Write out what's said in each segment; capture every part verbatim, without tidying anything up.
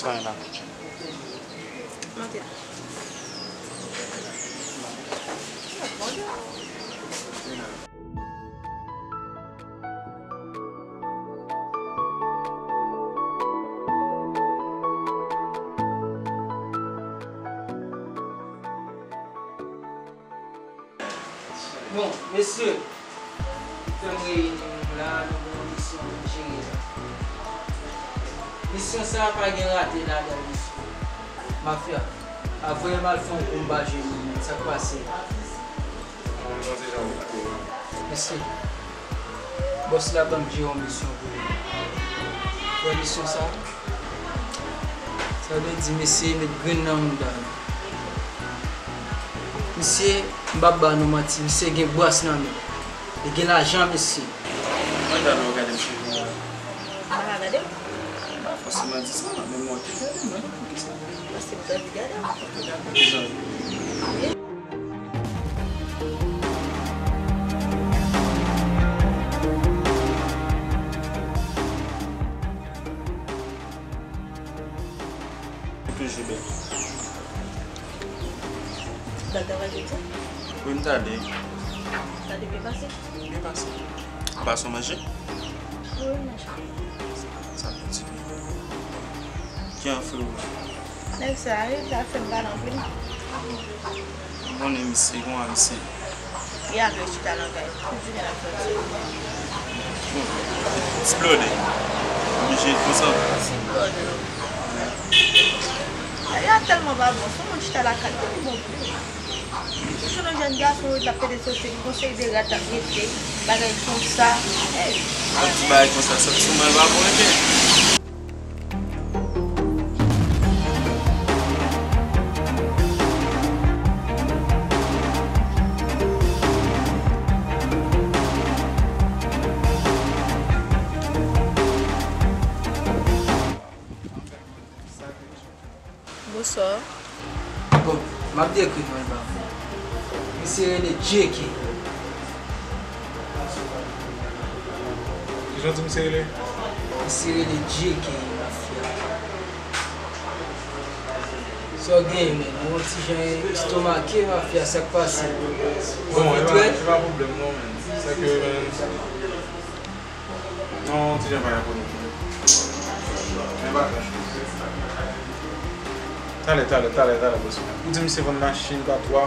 Fine la. Bon, mesye, fè m reyini nou la, nou gen yon misyon pou n jere la. Misyon sa a pa gen rate ladan l, mesye. Mafya, a voye m al fè yon kou m pa jwenn li menm, sa k pase? Mesye, bòs la ban m jere yon misyon pou li. Wè misyon sa a? Sa vle di mesye met grenn nan mouda nou. Misye, m p ap ba nou manti, misye gen bras nan men l. Li gen lajan, mesye. Mwen ta dwe gade m cheve a. M pa ka gade w. M pa fòseman di sa, men mwen te gade m, mwen te poukisa. Paske m t anvi gade w. Ok, dakò, mezanmi. Ou toujou bèl. Bèl travay jodi a? Wi, m t ale. Sa te byen pase? Byen pase. Ou pase w manje? Wi, m manje. Sa fè ti byen. Ki an frè w la? Nèg sa, wi, sa fè m pale anpil. M konnen misye, kòman misye? Li avle chita nan kay. Tout jounen l ap sòti. Ti blòdè. Oblije konsa. Ti blòdè. Bagay la tèlman pa bon. Si yon moun chita lakay li, li bon pou li. Ou jwenn yon jèn gason, l ap pede sosye, li gon seri de rad l ap mete, bagay konsa. Ey. Yon ti bagay konsa, sòti sou mwen pa bon, ebyen. Bonswa. Bon, m ap dekri nou l ba ou. Misye rele J K. Kijan w di misye rele? Misye rele J K, mafya. Sa w genyen, menn? Ou yon ti jan estomake, mafya, sa k pase? Bon, e pa, e pa pwoblèm non, menn. Sèke, menn, non, ti jan pa gen pwoblèm. Men pa gran choz. Talè, talè, talè, talè, bòs. Ou di misye vann machin pa twa,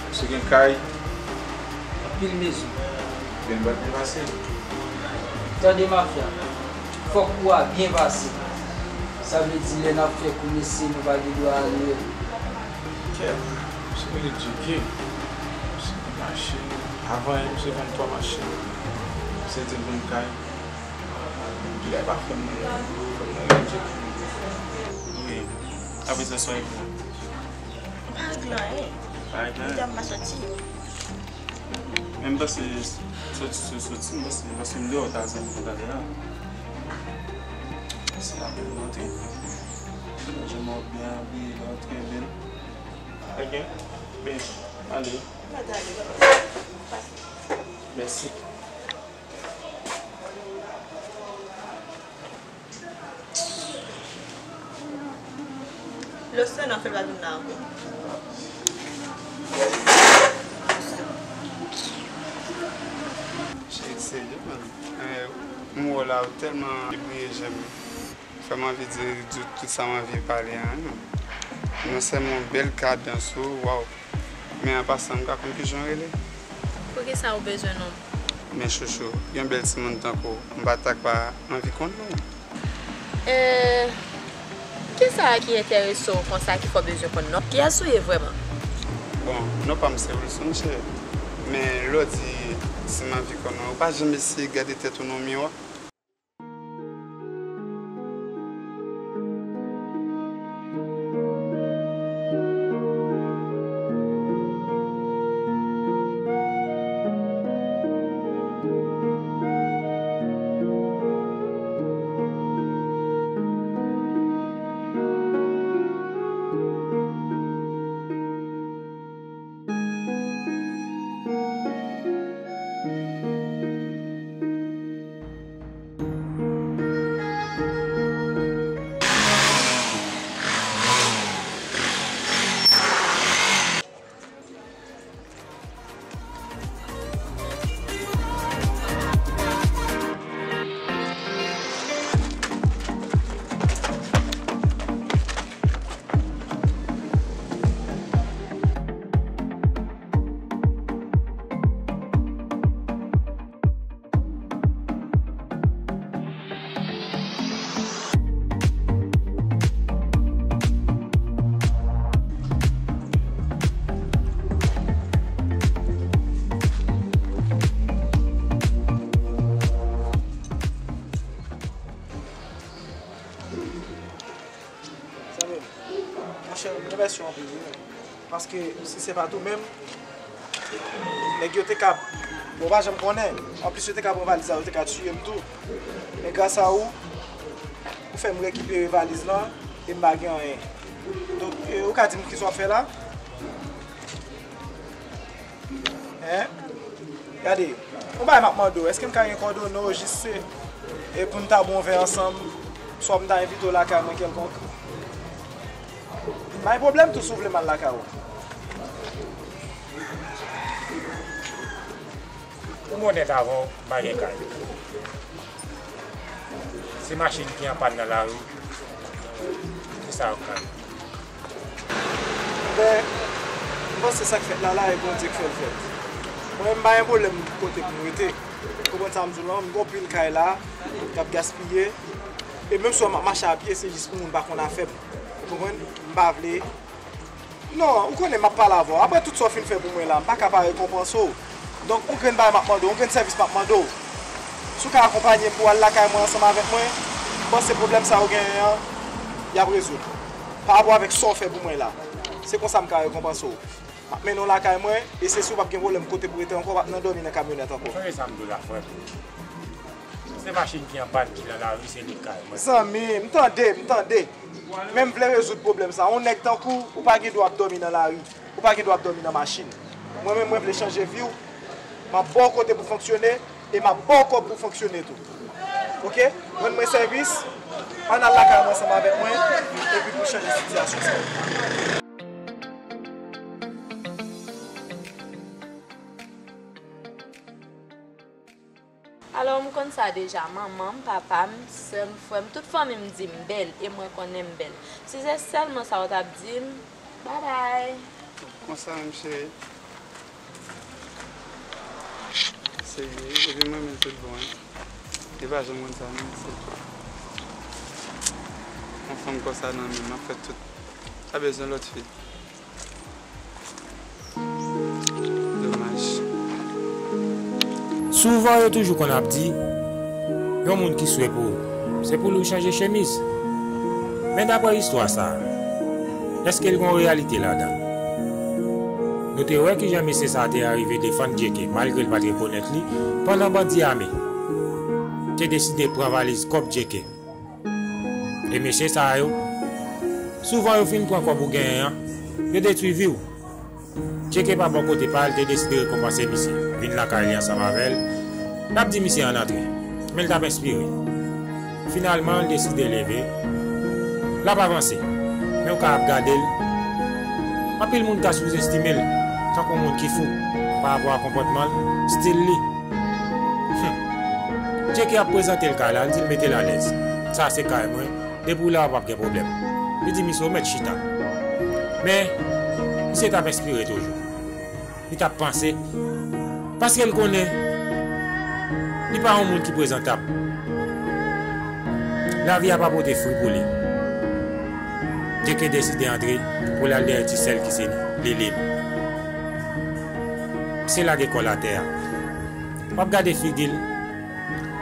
misye gen kay. Anpil mezon. Gen bat byen pase. Tande mafya, fòk kou a byen pase. Sa vle di lè n ap fè kou mesye nou pa gen dwa ale. Kèt, misye rele J K. Misye gen machin. Avan yè, misye vann twa machin. Misye di l vann kay. Epi la, e pa frè m nan, frè m nan rele J K. Wi. Apre sa, sa e pou ou? M pa regle anyen. Pa regle anyen? Deja m pa sòti. Men m panse soti, soti, soti, m panse, paske m deyò, ta zanmi m talè a. Se apre m rantre. Manje mwen byen, abiye, rantre byen. Ok. Ben, ale. Mèsi. Lòs nan fè l pa vin la ankò. Cheri, serye, man. Eh, m wè w la, ou tèlman bliye jèm. Fè m anvi di, di tout sa m anvi pale a, non. Non sèlman yon bèl kadans ou, waw. Men an pasan, m ka konn kijan w rele? Poukisa ou bezwen non m? Men chouchou, yon bèl timoun tankou w, m pa ta ka pa anvi konn non w. Eh, kisa ki enterese w konsa ki fè w bezwen konn non m? Kiyès ou ye vrèman? Bon, non pa m se Wilson, cheri. Men lè w di si m anvi konn non w, ou pa janm eseye gade tèt ou nan miwa? Paske si se pa t ou menm, nèg yo te ka, bon, pa janm konnen. Anplis, yo te ka pran valiz la, yo te ka tiye m tou. Men gras a ou, ou fè m rekipere valiz lan e m pa gen anyen. Donk, e, ou ka di m kisa w ap fè la? Hein? Gade, yon bagay m ap mande w, èske m ka gen kòdone w jis se, e pou n ta bwè yon vè ansanm, swa m ta envite w lakay mwen kèlkonk? M pa gen pwoblèm tou si w vle m al lakay ou. Ou monnèt avè w, m pa gen kay. Se machin ki an pàn nan lari, se sa yo k rale. Men, m panse sa k fèt la la, e Bondye k fè l fèt. Mwen, m pa gen pwoblèm kote pou m rete. Ou konprann sa m di w lan? M gen anpil kay la, k ap gaspiye. E menm si w wè m ap mache a pye, se jis pou moun pa konn afè m. Ou konprann? M pa vle. Non, ou konnen m ap pale avè w. Apre tout sa w fin fè pou mwen la, m pa ka pa rekonpanse w. Donk, yon grenn bagay m ap mande w, yon grenn sèvis m ap mande w. Si w ka akonpanye m pou w al lakay mwen ansanm avèk mwen, m panse pwoblèm sa w genyen an, y ap rezoud. Pa rapò avèk sa w fè pou mwen la. Se konsa m ka rekonpanse w. M ap mennen w lakay mwen, e se si w p ap gen pwoblèm kote pou rete ankò, w p ap nan dòmi nan kamyonèt ankò. Sonje sa m di w la, frè m. Se machin ki an pàn ki nan lari, se li k kay mwen. Zanmi, m tande, m tande. Men m vle rezoud pwoblèm sa. Yon nèg tankou w, ou pa gen dwa ap dòmi nan lari. Ou pa gen dwa ap dòmi nan machin. Mwen menm, mwen vle chanje vi w. M ap ba w kote pou fonksyone, e m ap ba w kòb pou fonksyone tou. Oke? Rann mwen sèvis, ann al lakay mwen ansanm avèk mwen, epi pou chanje sitiyasyon sa. Alò, m konn sa deja, manman m, papa m, sè m, frè m, tout fanmi m di m bèl, e mwen konnen m bèl. Si se sèlman sa w t ap di m, babay. Konsa menm, cheri. Serye, epi mwen menm tout bon, wi. Li pa janm konn sa, non, se yon fanm konsa nan men m, m ap fè tout. Sa bezwen lòt fi. Domaj. Souvan, yo toujou konn ap di, yon moun ki swe pou ou, se pou li w chanje chemiz. Men daprè istwa sa a, èske l gen yon reyalite ladan l? Nou te wè kijan mesye sa a te arive defann Djeke, malgre l pa t rekonèt li, pandan bandi ame te deside pran valiz kòb Djeke. E mesye sa yo, souvan yo fin pran kòb ou genyen an, yo detwi vi w. Djeke pa bò kote pa l te deside rekonpanse misye, vin lakay li ansanm avè l. L ap di misye ann antre, men l t ap enspire. Finalman, l deside leve, l ap avanse, men w ka ap gade l. Anpil moun ka souzestime l, tankou yon moun ki fou, pa rapò a konpòtman l, stil li. Hmm. Djeke ap prezante l kay la, l di l mete l alèz. Sa a se kay mwen, depi w la w p ap gen pwoblèm. Li di misye w mèt chita. Men, misye t ap enspire toujou. Li t ap panse, paske l konnen li pa yon moun ki prezantab. Lavi a pa pote fwi pou li. Djeke deside antre pou l al dèyè ti sè l ki se Liline. Misye lage kò l atè a. W ap gade figi l,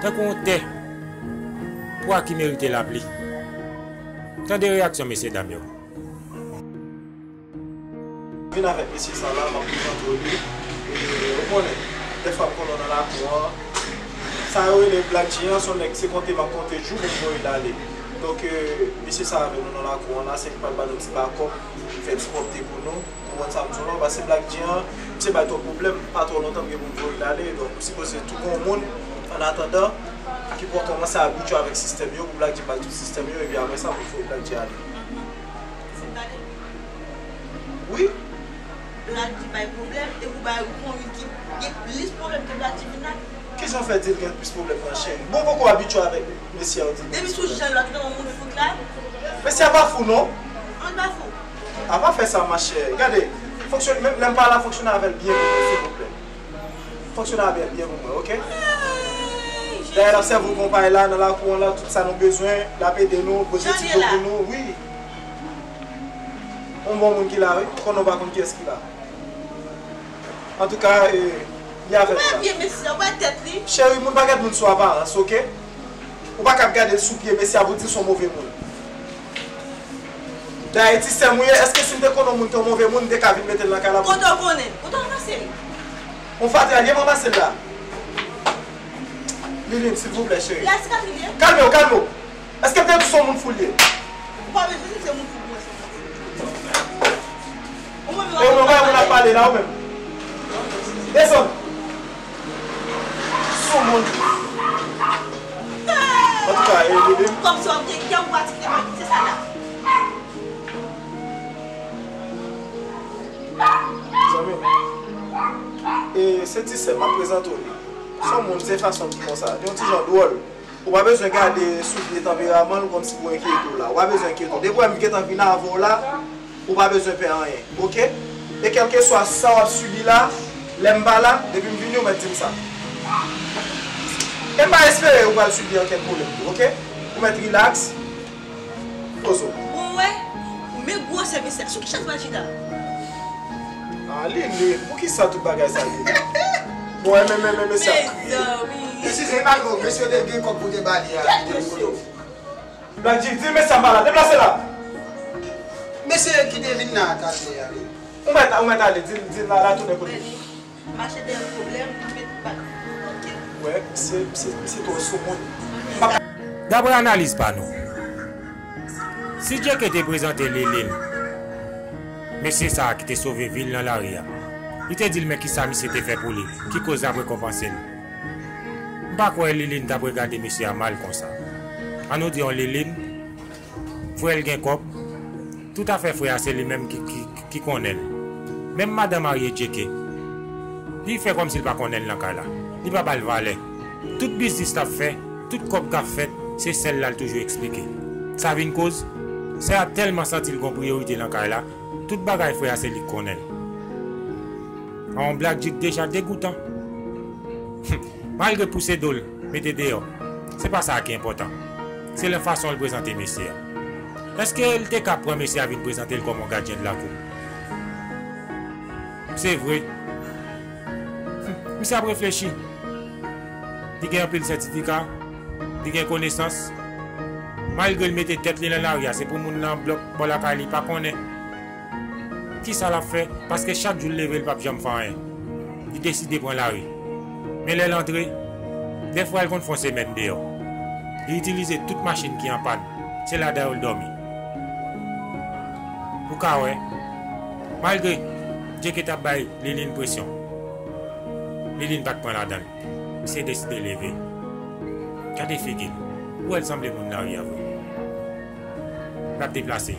tankou yon tè pwa ki merite lapli. Tande reyaksyon mesye dam yo. Vin avèk mesye sa la, m ap prezante w li. E, ou konnen, dèfwa m konnen w nan lakou an. Sa yo rele Black G an, se yon nèg, se konte m ap konte jou pou m voye l ale. Donk, e, mesye sa avèk nou nan lakou an la, se li k pral ba nou ti bakòp, fè ti pwòpte pou nou. Ou konprann sa m di w la, paske Black G an, misye bay twòp pwoblèm, pa twò lontan m gen pou m voye l ale. Donk, ou sipoze tou gon moun, annatandan, ki pou kòmanse abitye avèk sistèm yo, pou Black G bay tout sistèm yo, epi apre sa, pou voye Black G ale. Wi. Black G bay pwoblèm, e pou bay ou gon youn ki gen plis pwoblèm ke Black G vin la. Kijan w fè di l gen plis pwoblèm nan, cheri? Bon, poko abitye avèk mesye a, w di l gen plis pwoblèm. Depi sou jan l la, tout moun fout la. Mesye a pa fou, non. An pa fou. A pa fè sa, machè. Gade, fonksyone, menm lè m pa la, fonksyone avè l byen pou mwen, silvouplè. Fonksyone avè l byen pou mwen, oke? Dayè, l ap sèvi w konpay la, nan lakou an la, tout sa nou bezwen, l ap ede nou, poze ti dlo pou nou, wi. Yon bon moun ki la, wi. Konnen w pa konn kiyès ki la. Antouka, e, li avè nou la. Cheri, moun pa gad moun sou aparans, oke? Ou pa ka ap gade l sou pye mesye a pou di l se yon move moun. Dayè ti sè m ou ye, èske si m te konnen yon moun te yon move moun, m te ka vin mete l nan kay la pou... Kote w konnen? Kote w ranmase l? Yon fatra l ye, m ranmase l la. Liline, silvouplè, cheri. Kalme w, kalme w. Èske m te di se yon moun fou l ye? Ou pa bezwen di se moun fou pou mwen, se yon moun fou. Ou mwen, e ou mwen wè moun ap pale la, ou menm. Desann. Sou moun. Antouka, e, e, e. Kòmsi w ap gen kè, ou pa di kè, se sa la. Zanmi, e, se ti sè m, m ap prezante w li. Se yon moun, se fason l ki konsa. Li yon ti jan dwòl. Ou pa bezwen gade sou pye tanperaman l kòmsi pou enkyete w la. Ou pa bezwen enkyete w. Depi w wè m gentan vin avè w la, ou pa bezwen pè anyen. Oke? E kèlkeswa sa w ap sibi la, lè m pa la, depi m vini, ou mèt di m sa. E m pa espere ou pral sibi ankenn pwoblèm tou, oke? Ou mèt rilaks. Poze w. Bon, wè, men gwosè mesye a. Sou ki chèz pral chita? Ah, Liline, poukisa tout bagay sa, Liline? Bon, e men, men, men, mesye ap kriye. Mezanmi. Eskize, e pa dwòl, mesye te gen kòb pou te ba li a. Kèt mesye. Black G, di mesye a m pa la. Deplase la. Mesye ki te vin nan atelier a, wi. Ou mèt, ou mèt ale, di, di l la, la tounen kote li. Mache dèyè pwoblèm, ou met bak. Wè, se, se, se twò sou moun. M pa ka. Daprè analiz pa nou, si Djeke te prezante Liline, mesye sa a ki te sove vi l nan lari a, li te di l men kisa misye te fè pou li, ki koz l ap rekonpanse l. M pa kwè Liline t ap regade mesye a mal konsa. Ann nou di yon Liline, frè l gen kòb, tout afè frè a se li menm ki, ki, ki konnen l. Menm madan marye Djeke, li fè kòmsi l pa konnen l nan kay la. Li pa ba l valè. Tout biznis l ap fè, tout kòb k ap fèt, se sè l la l toujou eksplike. Sa vin koz, sè a tèlman santi l gon priyorite nan kay la, tout bagay frè a se li k konnen l. A yon Black G k deja degoutan. Malgre pouse do l, mete deyò, se pa sa a ki enpòtan. Se lan fason l prezante mesye a. Èske l te ka pran mesye a vin prezante l kòm yon gadyen de lakou? Se vre. Misye ap reflechi. Li gen anpil sètifika, li gen konesans. Malgre l mete tèt li nan lari a, se pou moun nan blòk bò lakay li pa konnen. Kisa l ap fè? Paske chak jou l leve, l p ap janm fè anyen. Li deside pran lari. Men lè l antre, dèfwa l konn fè yon semèn deyò. Li itilize tout machin ki an pàn. Se ladan yo l dòmi. Ou ka wè, malgre Djeke t ap bay Liline presyon, Liline pa t pran ladan l. Misye deside leve. Gade figi l. Ou wè l sanble moun lari a vre. L ap deplase.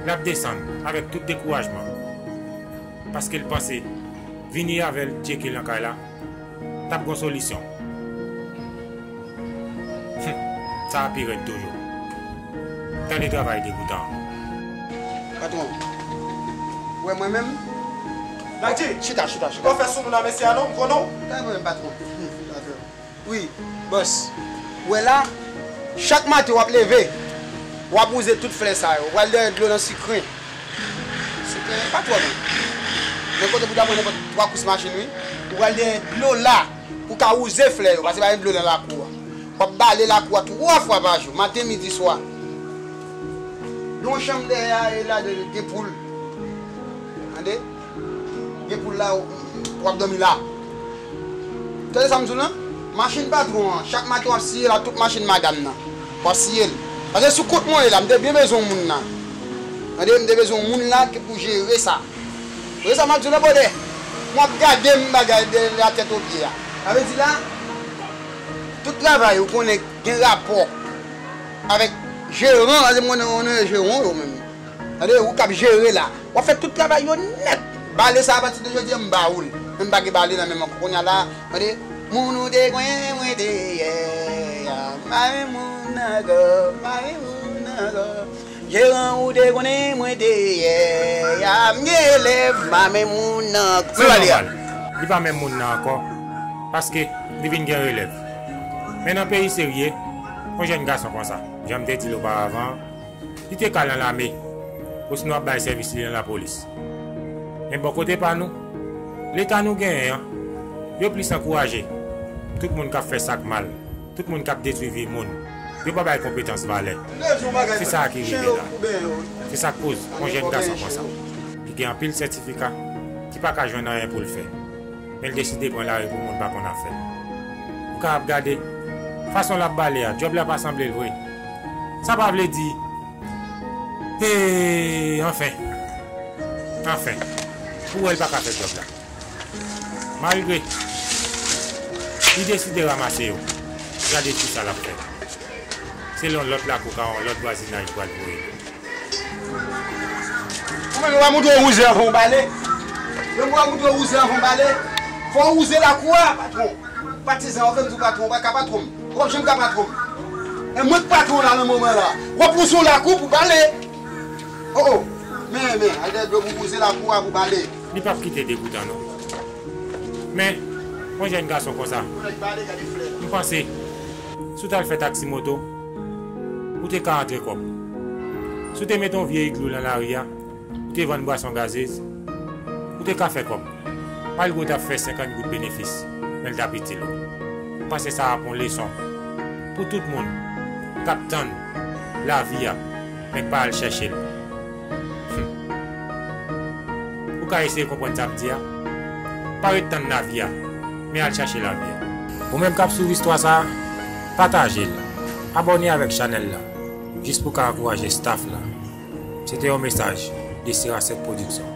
L ap desann avèk tout dekourajman. Paske l panse vini avè l tcheke nan kay la t ap gon solisyon. Humm, sa a pi rèd toujou. Tande travay degoutan an. Patwon, ou wè mwen menm? Black G, chita, chita, chita. Ou pa fè sou moun nan mesye a non, m konnen w. Gade mwen menm, patwon. Humm, patwon. Wi, bòs. Ou wè la, chak maten w ap leve, w ap wouze tout flè sa yo. Ou pral dèyè dlo nan sikren. Sikren pa twò non. Men kote pou ta pran nenpòt twa kous machin, wi. Ou pral dèyè dlo la pou ka wouze flè yo, paske pa gen dlo nan lakou a. W ap bale lakou a twa fwa pa jou, maten, midi, swa. Gen yon chanm dèyè a, e ladan gen poul. Tande? Gen poul la, w ap dòmi la. Tande sa m di w lan? Machin patwon an, chak maten w ap siye l ak tout machin madanm nan. W ap siye l. Paske sou kont mwen ye la, m te byen bezwen yon moun la. Tande, m te bezwen yon moun la ki pou jere sa. Tande sa m ap di w lan, bwodè? Mwen ap gade m bagay de la tèt o pye a. Sa vle di la, tout travay ou konnen gen rapò avèk jeran, paske m konnen, konnen jeran yo menm. Tande, ou k ap jere la. W ap fè tout travay yo nèt. Bale sa a pati de jodi a, m ba ou l. Men m pa gen bale nan men m ankò. Kounye a la, tande, moun ou te konyen, mwen te ye a. M pa renmen moun ankò, m pa renmen moun ankò. Jeran ou te konnen, mwen te ye a. M gen elèv, m pa renmen moun ankò. Se nòmal. Li pa renmen moun nan ankò. Paske li vin gen relèv. Men nan peyi serye, yon jèn gason konsa, jan m te di l oparavan, li te ka nan lame, osinon ap bay sèvis li nan lapolis. Men bò kote pa nou, Leta nou genyen an, yo plis ankouraje tout moun k ap fè sa k mal, tout moun k ap detwi vi moun. Yo pa bay konpetans valè. Se sa ki rive la. Se sa k koz yon jèn gason konsa, ki gen anpil sètifika, ki pa ka jwenn anyen pou l fè, men l deside pran lari pou moun pa konn afè l. Ou ka ap gade fason l ap bale a, djòb la pa sanble l vre. Sa pa vle di, e, anfen, anfen, pou wè l pa ka fè djòb la. Malgre li deside ranmase yo, gade kisa l ap fè. Se nan lòt lakou ka yon lòt vwazinaj pral voye l. Ou menm, yo pa montre w wouze anvan w bale. Yo pa montre w wouze anvan w bale. Fò w wouze lakou a, patwon. Patizan, ou fè m di w patwon, ou pa ka patwon m. Ou p ap janm ka patwon m. E mwen k patwon la nan moman la. W ap wouze w lakou pou bale. O, o. Men, men, al dèyè dlo pou wouze lakou a pou bale. Li p ap kite degoutan non. Men, yon jèn gason konsa, m panse, si w t al fè taksi moto, ou te ka antre kòb. Si w te mete yon vye iglou nan lari a, ou te vann bwason gazez, ou te ka fè kòb. Malgre w t ap fè senkant goud benefis, men l t ap itil ou. M panse sa ap yon leson pou tout moun k ap tann lavi a, men k pa al chèche l. Hmm. Ou ka eseye konprann sa m di a? Pa ret tann lavi a, men al chache lavi a. Ou menm k ap swiv istwa sa a, pataje l, abòne avèk chanèl la, jis pou w ka ankouraje staff la. Se te yon mesaj de Serasèk Production.